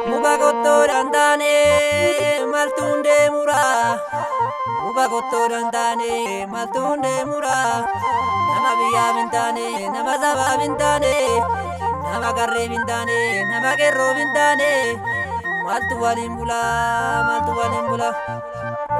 Muka qottoodhaan taane maltu hundee muraa. Muka qottoodhaan taane maltu hundee muraa. Nama biyyaaf hin taane, nama sabaaf hin taane, nama qarreef hin taane, nama qeerroof hin taane. Maltu waliin bulaa, maltu waliin bulaa.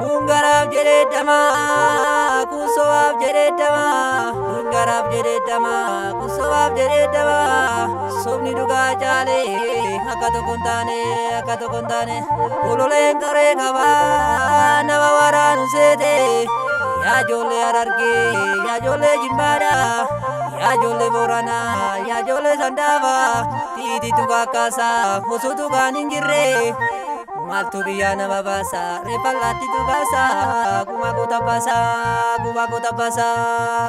Kun garaaf jedhee dhamaa, kun sobaaf jedhee dhamaa. Kun garaaf jedhee dhamaa, kun sobaaf jedhee dhamaa. Sobni dhugaa caalee akka tokko hin taane, akka tokko hin taane. Ololeen qaree qabaa, nama waraanu seete. Yaa ijoollee Harargee, yaa ijoollee Jimmaadhaa, yaa ijoollee Booranaa, yaa ijoollee Sandaafaa. Tiititu kakkaasaa, osoo tuqaan hin jirre. Maaltu biyyaa nama baasa, reeffa laattitu kaasa, gumaa goota baasa, gumaa goota baasa,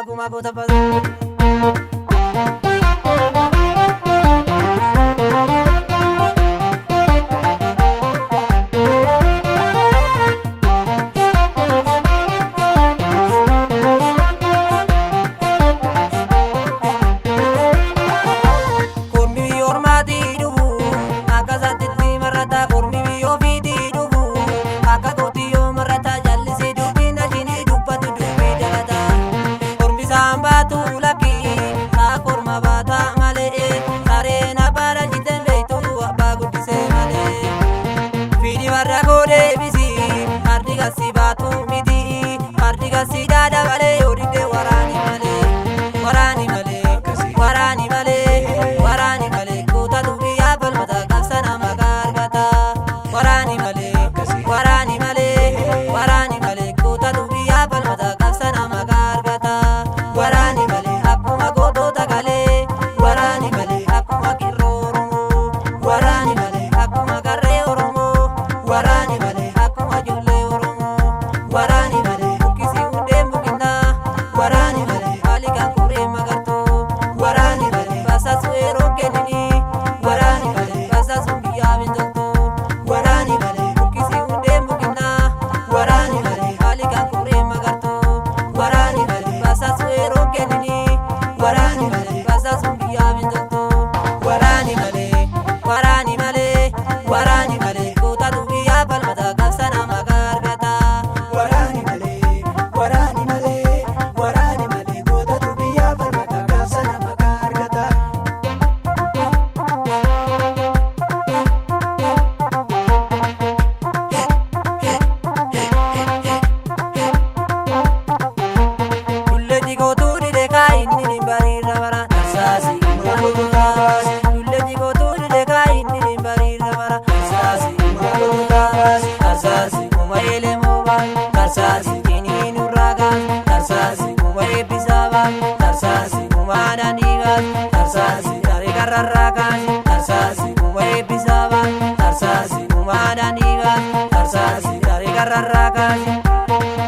gumaa goota baasa. Kormi biyya ormaatii dhufu akka isaatti marata. Kormi biyya ofiitii dhufu akka qotiyyoo marata. Jallisii dubbiin ashinii dubbatu dubbii dalata. Kormi isaan baatu lakki saa korma baata malee, sareen abbaa dhalchiteen beektu abbaa guddisee malee. Fidi warra koo deebisi, fardi kassi baatu miti, fardi kassi daada malee, yoo didde waraani malee, waraani malee, waraani malee, waraani malee. Gootatu biyyaa falmata, qabsana maqaa argata. Waraani malee, waraani malee, waraani malee. Gootatu biyyaa falmata, qabsana maqaa argata. Waraani malee akkuma gootota galee, waraani malee akkuma qirroo Oromoo, waraani malee akkuma qarree Oromoo, waraani malee akkuma ijoollee Oromoo, waraani malee buqqisii hundeen buqinnaa, waraani malee haali kan koree magartuu, waraani malee basaasu yeroo kenninii, waraani malee basaasuun biyyaaf hin toltu, waraani malee buqqisii hundeen buqinnaa, waraani malee haali kan koree magartuu, waraani malee basaasu yeroo kenninii, waraani malee basaasuun biyyaaf hin toltu, waraani malee, waraani malee, waraani malee. Gootatu biyyaa falmata, qabsana maqaa argata. Waraani malee, waraani malee, waraani malee. Gootatu biyyaa falmata, gaafsana maqaa argata. Lulleetti kootuu dide kaayinni ni bariirra bara. Tarsaasi Kuma goototaa baasi, Lulleetti kootuu dide kaayinni ni bariirra bara. Tarsaasi kuma goototaa baasi, Tarsaasi kuma elemoo baas, tarsaasi kiniin urraa kaas, tarsaasi kuma eebbisaa baas, tarsaasi kuma daandii baas, tarsaasi saree karrarraa kaas, tarsaasi kuma eebbisaa baas, tarsaasi kuma daandii baas, tarsaasi saree karrarraa kaas.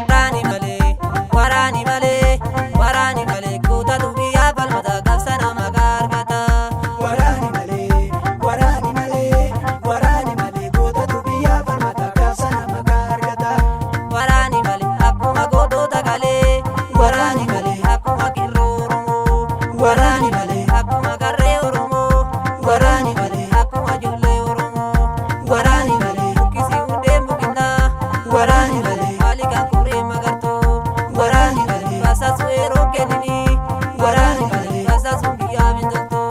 Waraani malee, waraani malee, waraani malee. Gootatu biyyaa falmata, qabsana maqaa argata. Waraani malee, waraani malee, waraani malee. Gootatu biyyaa falmata, gaafsana maqaa argata. Waraani malee akkuma gootota galee, waraani malee akkuma qirroo Oromoo, Waraani malee, akkuma qarree Oromoo, waraani malee, akkuma ijoollee Oromoo, waraani malee, buqqisii hundeen buqinnaa, waraani malee, haali kan koree magartuu, waraani malee, basaasu yeroo kenninii, waraani malee, basaasuun biyyaaf hin toltu,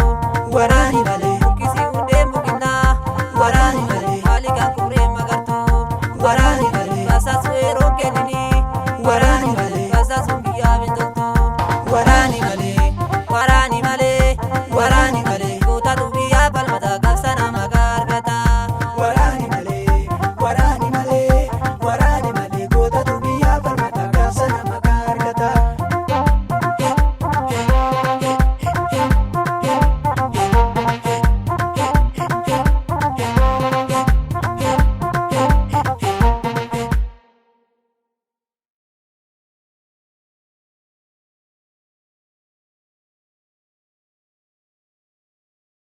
waraani malee, buqqisii hundeen buqinnaa, waraani malee, haali kan koree magartuu, waraani malee, basaasu yeroo kenninii.